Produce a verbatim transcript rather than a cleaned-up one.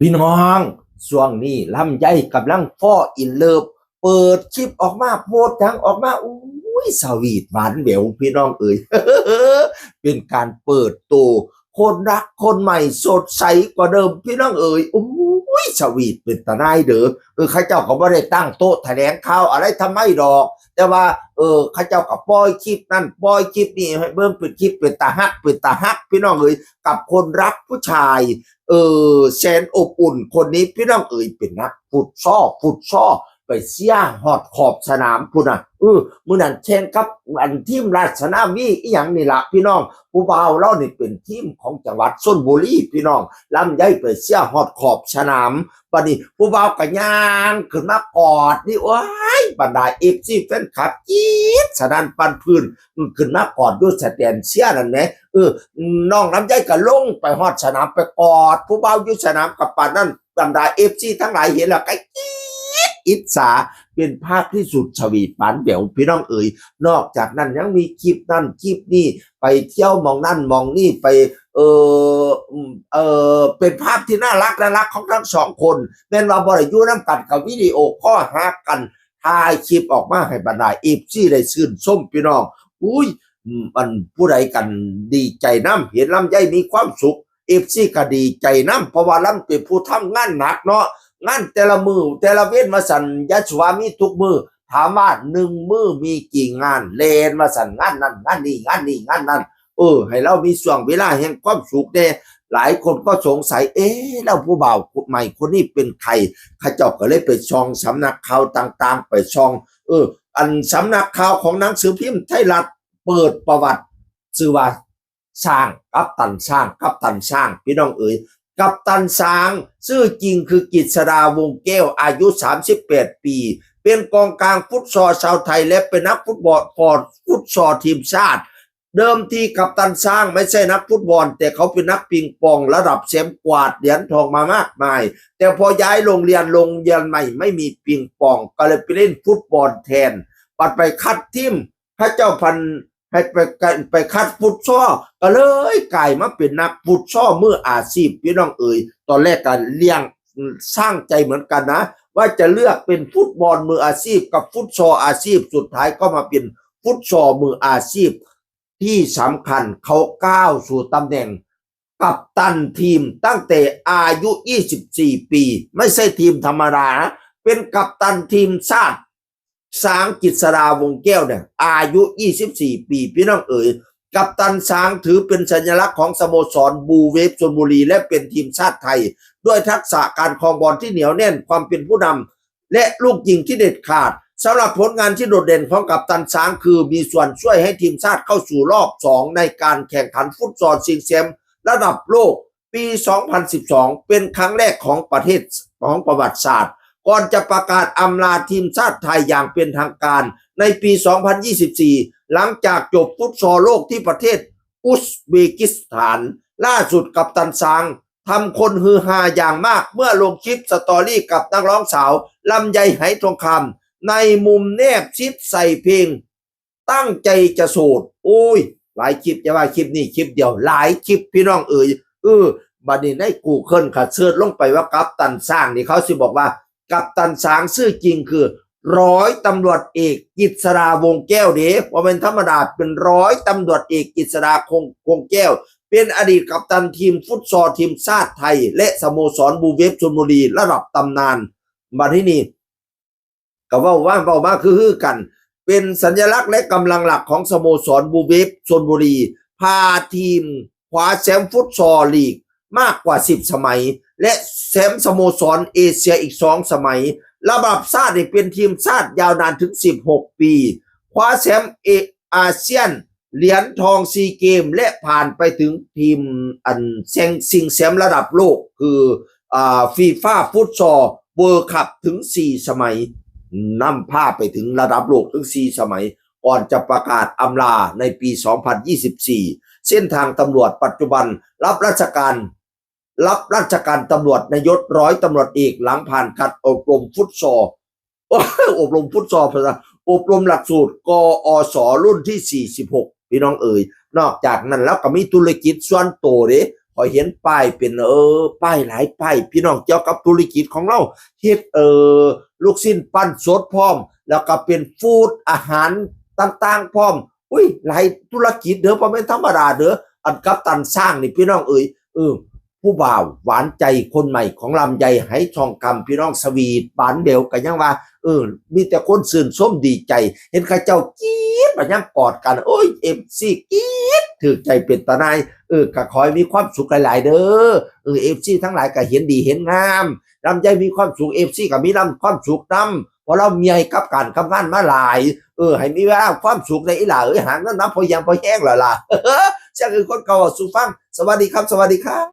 พี่น้อง ช่วงนี้ลำไยกำลัง fall in love เปิดคลิปออกมา โพสต์หยังออกมา อุ้ย สวีทหวานแหววพี่น้องเอ๋ย เป็นการเปิดตัวคนรักคนใหม่สดใสกว่าเดิมพี่น้องเอ๋ย อุ้ย สวีทเป็นตาหน่ายเด้อ เออ เขาเจ้าก็บ่ได้ตั้งโต๊ะแถลงข่าวอะไรทำไมดอก แต่ว่า เออ เขาเจ้าก็ปล่อยคลิปนั่นปล่อยคลิปนี่ให้เบิ่งเป็นคลิปเป็นตาฮักเป็นตาฮักพี่น้องเอ๋ย กับคนรักผู้ชาย เออ แสนอบอุ่นคนนี้พี่น้องเอ๋ย เป็นนักฟุตซอล ฟุตซอล ไปเชียร์ฮอดขอบสนามพุ้นน่ะ เออ มื้อนั้นแข่งกับอันทีมราชนาวีอีหยังนี่ล่ะพี่น้อง ผู้บ่าวลาวนี่เป็นทีมของจังหวัดชลบุรีพี่น้อง ลำไยไปเชียร์ฮอดขอบสนาม บัดนี้ผู้บ่าวก็ย่างขึ้นมากอดนี่ โอ้ย บรรดา เอฟซี แฟนคลับกรี๊ดสนั่นปั่นพื้น ขึ้นมากอดอยู่สแตนเชียร์นั่นแหม เออ น้องลำไยก็ลงไปฮอดสนามไปกอดผู้บ่าวอยู่สนามกับปานนั้น บรรดา เอฟซี ทั้งหลายเห็นแล้วก็กรี๊ดอิจฉา เป็นภาพที่สุดสวีทหวานแหววพี่น้องเอ๋ย นอกจากนั้นยังมีคลิปนั่นคลิปนี่ ไปเที่ยวหม่องนั่นหม่องนี่ไป เออ อืม เออ เป็นภาพที่น่ารักน่ารักของทั้งสองคน แม่นว่าบ่ได้อยู่นำกันก็วิดีโอคอลหากัน ถ่ายคลิปออกมาให้บรรดา เอฟซี ได้ชื่นชมพี่น้อง อุ้ย อืม อันผู้ใดกันดีใจนำ เห็นลำไยมีความสุข เอฟซี ก็ดีใจนำ เพราะว่าลำเป็นผู้ทำงานหนักเนาะ งานแต่ละมื้อแต่ละเว็นว่าซั่น ยะโสธรมีทุกมื้อ ถามว่าหนึ่งมื้อมีกี่งาน แล่นว่าซั่น งานนั่นงานนี่ งานนี่งานนั่น เออ ให้ลาวมีช่วงเวลาแห่งความสุขแด่ หลายคนก็สงสัย เอ๊ะ แล้วผู้บ่าวใหม่คนนี้เป็นใคร เขาเจ้าก็เลยไปส่องสำนักข่าวต่างๆ ไปส่อง เออ อันสำนักข่าวของหนังสือพิมพ์ไทยรัฐเปิดประวัติ ชื่อว่าช้าง กัปตันช้าง กัปตันช้าง พี่น้องเอ๋ย กัปตันช้าง ชื่อจริงคือกิษดาวงศ์แก้ว อายุ สามสิบแปด ปี เป็นกองกลางฟุตซอลชาวไทย และเป็นนักฟุตบอล ฟอร์ด ฟุตซอลทีมชาติ เดิมทีกัปตันช้างไม่ใช่นักฟุตบอล แต่เขาเป็นนักปิงปองระดับแชมป์ กวาดเหรียญทองมามากมาย แต่พอย้ายโรงเรียน โรงเรียนใหม่ไม่มีปิงปอง ก็เลยไปเล่นฟุตบอลแทน บัดไปคัดทีม พระเจ้าพัน ให้ไป ไปคัดฟุตซอล ก็เลยกลายมาเป็นนักฟุตซอลมืออาชีพ พี่น้องเอ๋ย ตอนแรกก็เลี้ยง สร้างใจเหมือนกันนะ ว่าจะเลือกเป็นฟุตบอลมืออาชีพกับฟุตซอลอาชีพ สุดท้ายก็มาเป็นฟุตซอลมืออาชีพ ที่สำคัญเขาก้าวสู่ตำแหน่งกัปตันทีมตั้งแต่อายุ ยี่สิบสี่ ปี ไม่ใช่ทีมธรรมดานะ เป็นกัปตันทีมชาติ ช้างกิษดาวงศ์แก้วเนี่ย อายุ ยี่สิบสี่ ปี พี่น้องเอ๋ย กัปตันช้างถือเป็นสัญลักษณ์ของสโมสรบลูเวฟชลบุรี และเป็นทีมชาติไทย ด้วยทักษะการครองบอลที่เหนียวแน่น ความเป็นผู้นำ และลูกยิงที่เด็ดขาด สำหรับผลงานที่โดดเด่นของกัปตันช้างคือมีส่วนช่วยให้ทีมชาติเข้าสู่รอบสองในการแข่งขันฟุตซอลชิงแชมป์ระดับโลก ปี สองพันสิบสอง เป็นครั้งแรกของประเทศ ของประวัติศาสตร์ ก่อนจะประกาศอำลาทีมชาติไทยอย่างเป็นทางการในปี สองพันยี่สิบสี่ หลังจากจบฟุตซอลโลกที่ประเทศอุซเบกิสถาน ล่าสุดกัปตันช้างทำคนฮือฮาอย่างมากเมื่อลงคลิปสตอรี่กับนักร้องสาวลำไยไหทองคำ ในมุมแนบชิดใส่เพลง ตั้งใจจะโสด โอ้ย หลายคลิป อย่าว่าคลิปนี้คลิปเดียว หลายคลิปพี่น้องเอ๋ย เออ บัดนี้ใน Google ค่ะ เสิร์ชลงไปว่ากัปตันช้างนี่ เขาสิบอกว่ากัปตันช้างชื่อจริงคือ ร้อยตำรวจเอกกิษดาวงศ์แก้วเด้ ว่าเป็นธรรมดา เป็นร้อยตำรวจเอกกิษดาคง คงแก้ว เป็นอดีตกัปตันทีมฟุตซอลทีมชาติไทย และสโมสรบลูเวฟชลบุรีระดับตำนาน บัดนี้นี่ ก็เว้าว่าเว้ามาคือๆกัน เป็นสัญลักษณ์และกำลังหลักของสโมสรบลูเวฟชลบุรี พาทีมคว้าแชมป์ฟุตซอลลีกมากกว่า สิบ สมัย และแชมป์สโมสรเอเชียอีกสองสมัย ระดับชาตินี่เป็นทีมชาติยาวนานถึง สิบหก ปี คว้าแชมป์เอ อาเซียน เหรียญทองซีเกม และผ่านไปถึงทีมอันแชง ชิงแชมป์ระดับโลก คือ อ่า FIFA ฟุตซอลเวิลด์คัพถึง สี่ สมัย นำพาไปถึงระดับโลกถึง สี่ สมัย ก่อนจะประกาศอำลาในปี สองพันยี่สิบสี่ เส้นทางตำรวจปัจจุบันรับราชการ รับราชการตำรวจในยศร้อยตำรวจเอก หลังผ่านการอบรมฟุตซอล อบรมฟุตซอล อบรมหลักสูตร กอส รุ่นที่ สี่สิบหก พี่น้องเอ๋ย นอกจากนั้นแล้วก็มีธุรกิจส่วนตัวเด้ ข้อยเห็นป้ายเป็น เออ ป้ายหลายป้าย พี่น้อง เกี่ยวกับธุรกิจของลาว เฮ็ด เออ ลูกชิ้นปั้นสดพร้อม แล้วก็เป็นฟู้ดอาหารต่างๆพร้อม อุ้ย หลายธุรกิจเด้อ บ่แม่นธรรมดาเด้อ อันกัปตันช้างนี่ พี่น้องเอ๋ย เออ ผู้บ่าวหวานใจคนใหม่ของลำไยไหทองคำ พี่น้อง สวีทหวานแหวว ก็ยังว่า เออ มีแต่คนชื่นชมดีใจ เห็นเขาเจ้ากรี๊ด บัดยามกอดกัน โอ้ย เอฟซี กรี๊ด ถืกใจเป็นตาหน่าย เออ ก็ขอให้มีความสุขหลายๆเด้อ เออ เอฟซี ทั้งหลายก็เห็นดีเห็นงาม ลำไยมีความสุข เอฟซี ก็มีลำความสุขนำ เพราะลาวเมื่อยกับการกับงานมาหลาย เออ ให้มีเวลาความสุขในอีหล่าเอ้ย หาเงินมาพอเฮียงพอแฮงแล้วล่ะ เสียงอื่นคนเก่าสู่ฟัง สวัสดีครับ สวัสดีครับ